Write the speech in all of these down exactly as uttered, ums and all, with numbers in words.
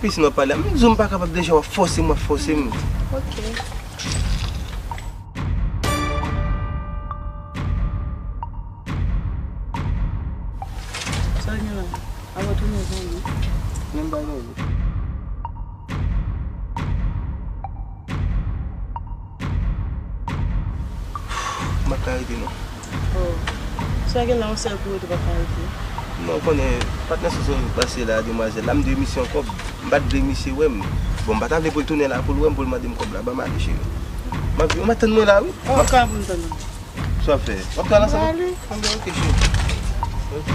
Wi, si nou pale, m di w m pa kapab deja, w ap fòse m, w ap fòse m. Ok. Sa gen la? Ava tounen zanmi. Menm bagay. M pa ka rete non. Oh. Sa gen la, yon sèl pou rete, pa ka rete. Non, konnen, patnè sou sou pase la, demwazèl la, m dwe misye yon kòb. M pa t vle misye wè m. Bon, m pa ta vle pou l tounen la, pou l wè m, pou l mande m kòb la, ban m ale, cheri. M ap, m ap tann mwen la, wi. Oh, ka pou m tann ou. Sa w ap fè? W ap pral ansanm? Mwen ale. Anben, ok, cheri. Ok.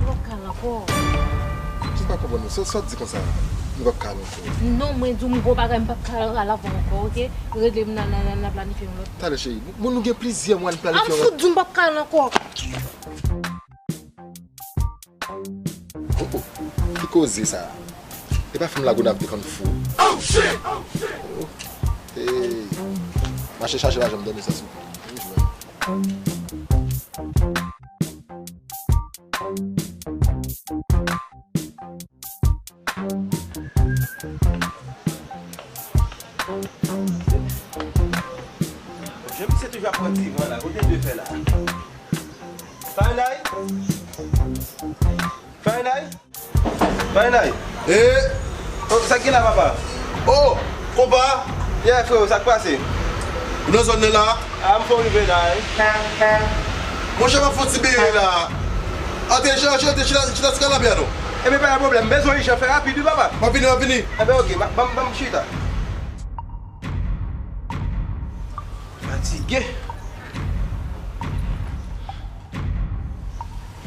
Ou p ap ka al ankò. M pa konprann ou. Sa, sa w di konsa? M p ap ka al ankò. Non, mwen di w m gon bagay, m p ap ka al avè w ankò, ok? Rele m nan, nan, nan, nan planifye yon lòt. Talè, cheri. Moun nou gen plizyè mwa n planifye yon lòt. A m fout di w m p ap ka al ankò. Oh, oh. Ki koze sa? E pa fanm Lagonav te konn fou? Oh, hey. Mache chache lajan m, tande sa sou. Jan misye toujou ap pran ti van la, kote l dwe fè la? Farinay? Farinay? Farinay? Eh! Oh, sa k gen la, papa? Oh! Konpa! Yeah, freo, sa k pase? Ou nan zòn nan la? Ah, m fò rive la, wi. Monchè, m ap fè yon ti bere la. Antre, antre, antre, chita, chita sou kanapè a non. Ebyen, pa gen pwoblèm, m bezwen ijan, fè rapid, wi, papa. M ap vini, m ap vini. Ebyen, ok, ban m, ban m chita. Fatige.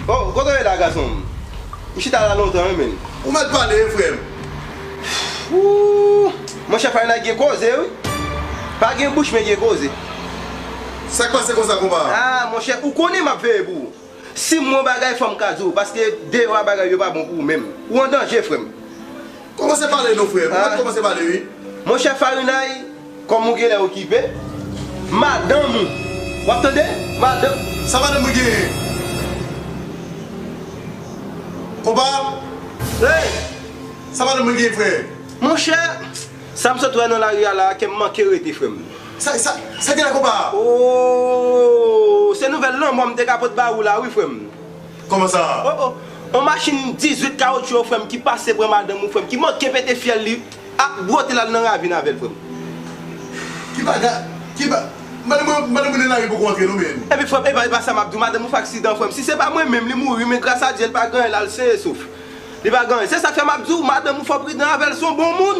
Oh, kote w ye la, gason m? M chita la lontan, wi, menn. Ou mèt pale, wi, frè m. Ooh, monchè, Farinay gen koze, wi. Pa gen bouch, men gen koze. Sa k pase konsa, konpa? Ah, monchè, ou konnen m ap veye pou ou. Si m wè yon bagay, fò m ka di w, paske deyò a bagay yo pa bon pou ou menm. Ou an danje, frè m. Kòmanse pale non, frè. Ou mèt kòmanse pale, wi. Monchè Farinay, kòm ou genlè okipe, madanm ou. W ap tande? Madanm. Sa madanm ou genyen? Konpa? Hey! Sa madanm ou genyen, frè? Monchè, sa m sot wè nan lari a la, kè m manke rete, frè m. Sa, sa, sa gen la, konpa? Oh, se nouvèl lanmò m te ka pot ba ou la, wi, frè m. Kòman sa? Oh, oh. On machin dizuit kawotchou, frè m, ki pase pran madanm ou, frè m, ki manke pete fyèl li, ap bwote l al nan ravin avè l, frè m. Ki bagay? Ki ba-, madanm mwen, madanm mwen nan lari poko antre non, men. Epi, frè m, e pa, e pa sa m ap di w, madanm ou fè aksidan, frè m. Si se pa mwen menm, li mouri, men gras a Dye, li pa gen anyen, l al seye souf. Li pa gen anyen. Se sa k fè m ap di w, madanm ou fò pridan avè l, se yon bon moun.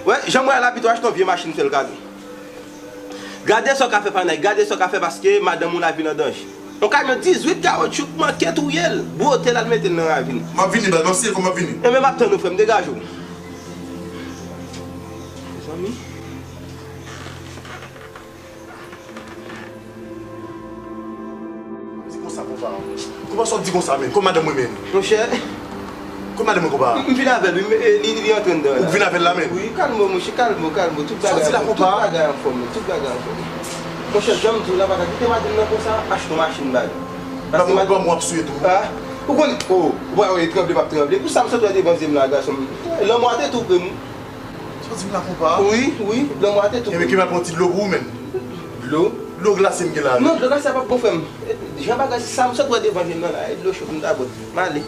Wè, jan m wè l ap pito achte yon vye machin fè l kado. Gade sa w ka fè, Farinay, gade sa w ka fè, paske madanm ou lavi l an danje. Yon kamyon dizuit kawotchou k manke touye l, bwote l al mete l nan ravin. M ap vini, baz, m ap siye kòm m ap vini. Enben, m ap tann ou, frè m, degaje w. Mezanmi. Di konsa, konpa. Konpa, sa w di konsa, menn? Kòm madanm mwen, menn? Monchè. Kòm madanm mwen, konpa? M, m vin avè l, wi, men, e, li, li antre anndan la. Ou vin avè l la, menn? Wi, kalme w, monchè, kalme w, kalme w. Tout bagay, sa w di la, konpa? Tout bagay anfòm, tout bagay anfòm. Monchè, jan m di w la, pa ka kite madanm nan konsa, achte yon machin ba li. Paske madanm mwen ap swiye tou. Ah, ou konn, oh, ou pa wè tranble, m ap tranble. Pou sa m sot wè devan zye m la, gason m. Lanmò a te tou pre m. Sa w di m la, konpa? Wi, wi, lanmò a te tou pre m. Enben, ki m al pran ti dlo pou ou, menn. Dlo? Dlo glase m gen la. Non, dlo glase a p ap bon, frè m. Jan bagay sa, m sot wè devan je m nan la, e dlo cho pou m ta bwè. M ale.